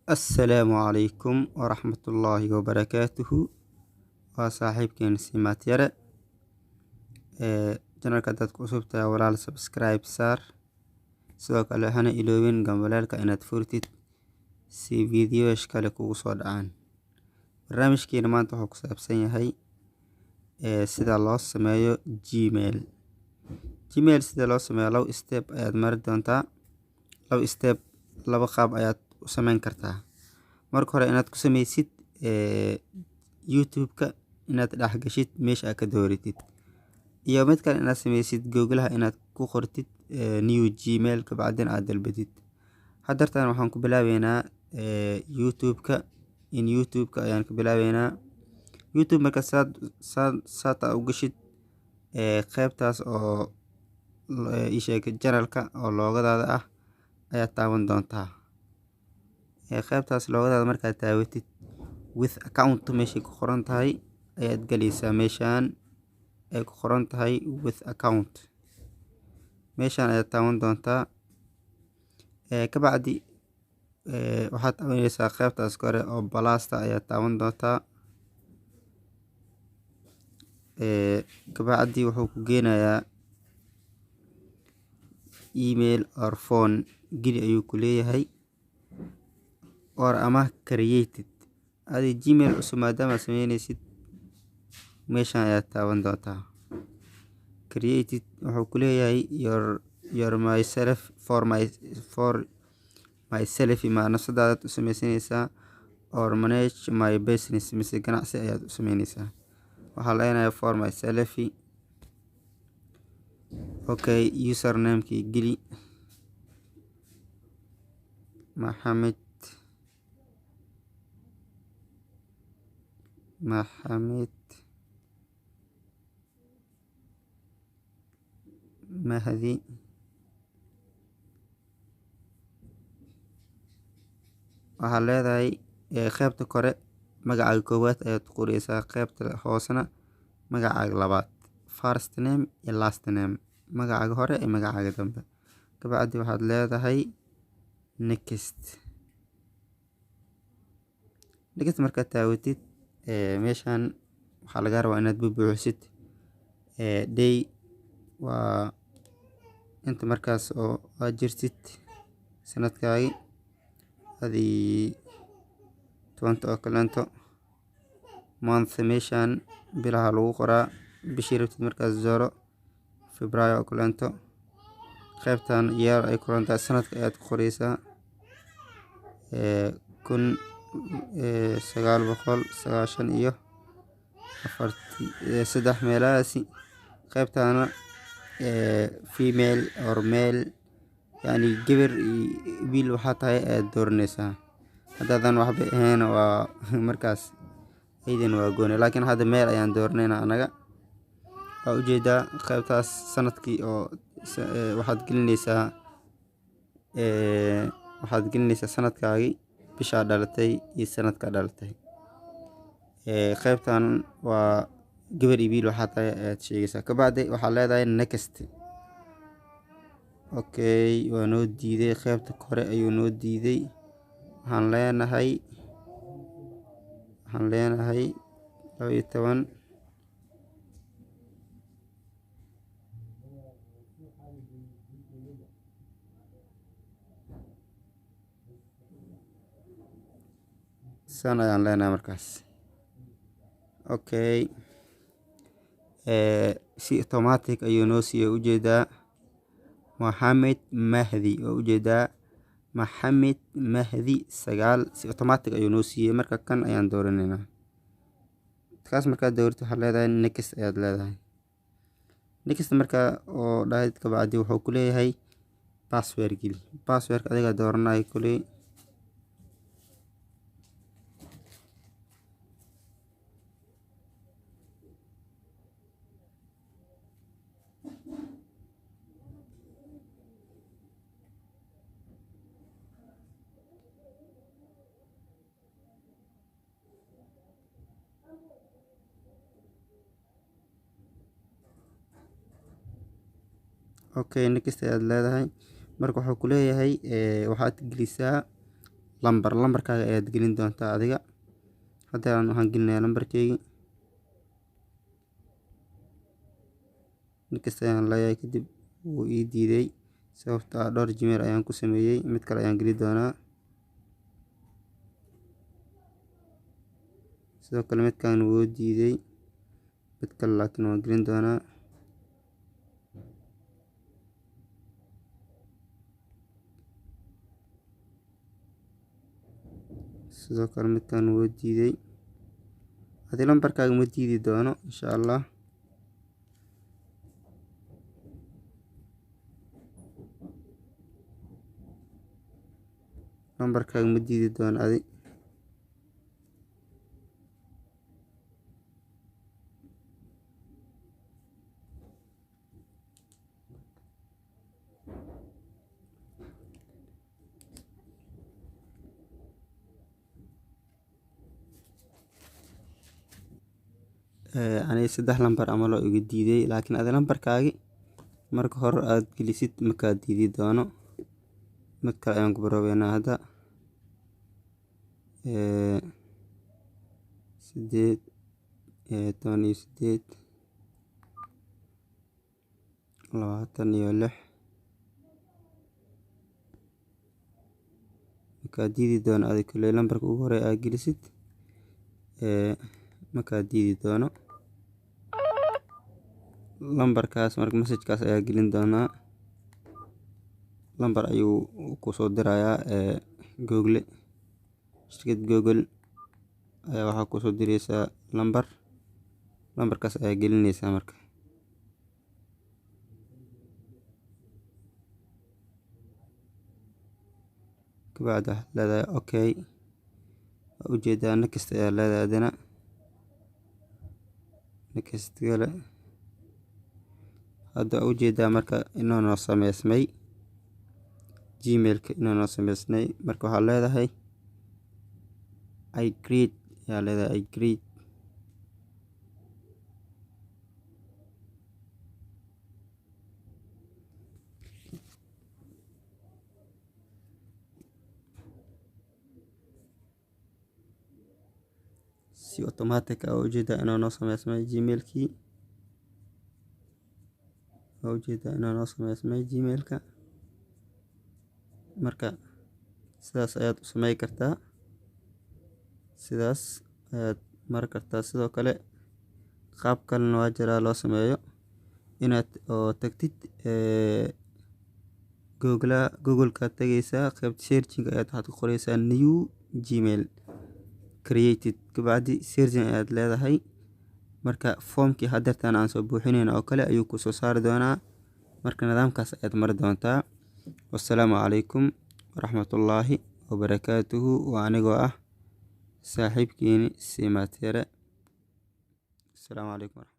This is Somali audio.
Assalaamu calaykum waraxmatullaahi wabarakaatuhu. Waa saaxiibkeen Simaat Yare. Channelka hadaad ku cusub tahay, walaal, subscribe saar. Sidoo kale hana iloobin gambaleelka inaad furtid si fiidiyoyaasha kale kugu soo dhacaan. Barnaamijkeena maanta wuxuu ku saabsan yahay sida loo sameeyo Gmail. Gmail sida loo sameeyo, labo step ayaad mari doontaa. Labo step, laba qaab ayaad u sameyn kartaa. Marka hore, inaad ku sameysid YouTube-ka, inaad dhex gashid meesha aad ka dooratid, iyo mid kale inaad sameysid Googlaha, inaad ku qortid new Gmail, kabacdina aad dalbatid. Haddartan waxaan ku bilaabeynaa YouTube-ka. In YouTube-ka ayaan ka bilaabeynaa. YouTube marka saad saad saata u gashid, qaybtaas oo ii sheeg channelka oo logo-gadaada ah ayaad taaban doontaa. Qaybtaas logo-gadaada markaad taabatid, with account meeshay ku qoran tahay ayaad galaysaa. Meeshaan ay ku qoran tahay with account, meeshaan ayaad taaban doontaa. Kabacdi waxaad taabanaysaa qaybtaas kore oo plus-ta ayaad taaban doontaa. Kabacdi wuxuu ku geenayaa email or phone geli ayuu ku leeyahay, or ama created. Adi Gmail cusub maadaama aad sameyneysid, meeshaan ayaad taaban doontaa created. Wuxuu ku leeyahay your myself, for myself, ma nafsadaadaad u sameysanaysaa, or manage my business, mise ganacsi ayaad u sameyneysaa. Waxaa leenahay for myself. Okay, usernamekii geli: Maxamed, Maxamed Mahdi. Waxaad leedahay qeybta kore magacaaga koowaad ayaad ku qoreysaa, qeybta hoosena magacaaga labaad, first name iyo last name, magacaaga hore iyo magacaaga dambe. Kabacdi waxaad leedahay next. Next markaad taawatid, meeshan waxaa lagaa rabaa inaad bubuuxisid day, waa inta markaas oo aad jirtid sanadkaagi, adii 20 oo kaleento. Month, meeshan bilaha lagu qoraa, bishii rabtid markaas dooro, Febraayo oo kaleento. Qeybtan year ay qoran tahay, sanadka ayaad ku qoreysaa, 1994, 3 meelahaasi. Qeybtana female or male, yacni gabar iyo wiil waxaa tahay ayaad dooraneysaa. Haddaadan waxba ahayn, waa markaas ayadana waa gooni, laakiin hadda male ayaan dooraneynaa anaga. Waa ujeedaa, qeybtaas sanadkii oo waxaad gelineysaa sanadkaagii, bishaa dhalatay iyo sanadkaa dhalatay. Qeybtan waa gabar iyo wiil waxaa tahay ayaad sheegeysaa. Kabacdi waxaad leedahay next. Okay, waa noo diiday, qeybta kore ayuu noo diiday. Waxaan leenahay 12. San ayaan leenahay markaas. Okay, si automatic ayuu noo siiyey. Ujeedaa, Mohamed Mahdi, waa ujeedaa, Maxamed Mahdi 9, si automatic ayuu noo siiyey. Marka kan ayaan dooraneynaa. Kaas markaad doorato, waxaad leedahay next ayaad leedahay. Next marka oo dhahayd, kabacdi wuxuu ku leeyahay password geli. Passwordka adigaa dooranaya kuley. Okay, next ayaad leedahay. Marka wuxuu ku leeyahay waxaad gelisaa Lambar lambarkaaga ayaad gelin doontaa adiga. Hadda waxaan gelinayaa lambarkeygii. Next ayaan leeyahay. Kadib wuu ii diiday, sababtoo ah dhowr Gmail ayaan ku sameeyey. Mid kale ayaan geli doonaa. Sidoo kale midkan wuu diiday, mid kale laakiin waan gelin doonaa. Sidoo kale midkan wuu diiday. Adi lambarkaaga ma diidi doono, insha Allah. Lambarkaaga ma diidi doono adi. Aniga saddex lambar camal oo iga diiday, laakiin adi lambarkaagi marka hore aad gelisid makaa diidi doono. Mid kale ayaan ku baroobeynaa hadda. 8, 18, 26. Makaa diidi doono adi kuley lambarka ugu horeeya aad gelisid, makaa diidi doono lambarkaas. Marka messagekaas ayaa gelin doonaa. Lambar ayuu kusoo dirayaa Google. Shirkad Google ayaa waxaa kusoo direysaa lambar, lambarkaas ayaa gelineysaa. Marka kabacdi waxaad leedahay okay. Waa ujeedaa, next ayaa leedahay. Adina next kale. Hadda waa ujeedaa marka inuu noo sameysmay Gmailka, inuu noo sameysmay. Marka waxaad leedahay I create ayaa leedahay, I create. Si automatic ah ujeedaa inuu noo sameysmay Gmailkii. Waa ujeedaa inuu noo sameysmay Gmailka. Marka sidaas ayaad u samey kartaa, sidaas ayaad mari kartaa. Sidoo kale qaab kalena waa jiraa loo sameeyo, inaad oo tagtid Google. Google-kaad tagaysaa, qaybta searching ayaad waxaad ku qoreysaa "new Gmail created". Kabacdi searching ayaad leedahay. Marka foomkii hadeertaan aan soo buuxinayno oo kale ayuu kusoo saari doonaa. Marka nidaamkaas ayaad mari doontaa. Wassalaamu calaykum waraxmatullaahi wabarakaatuhu. Waa anigoo ah saaxiibkiini Simatere. Asalaamu calaykum.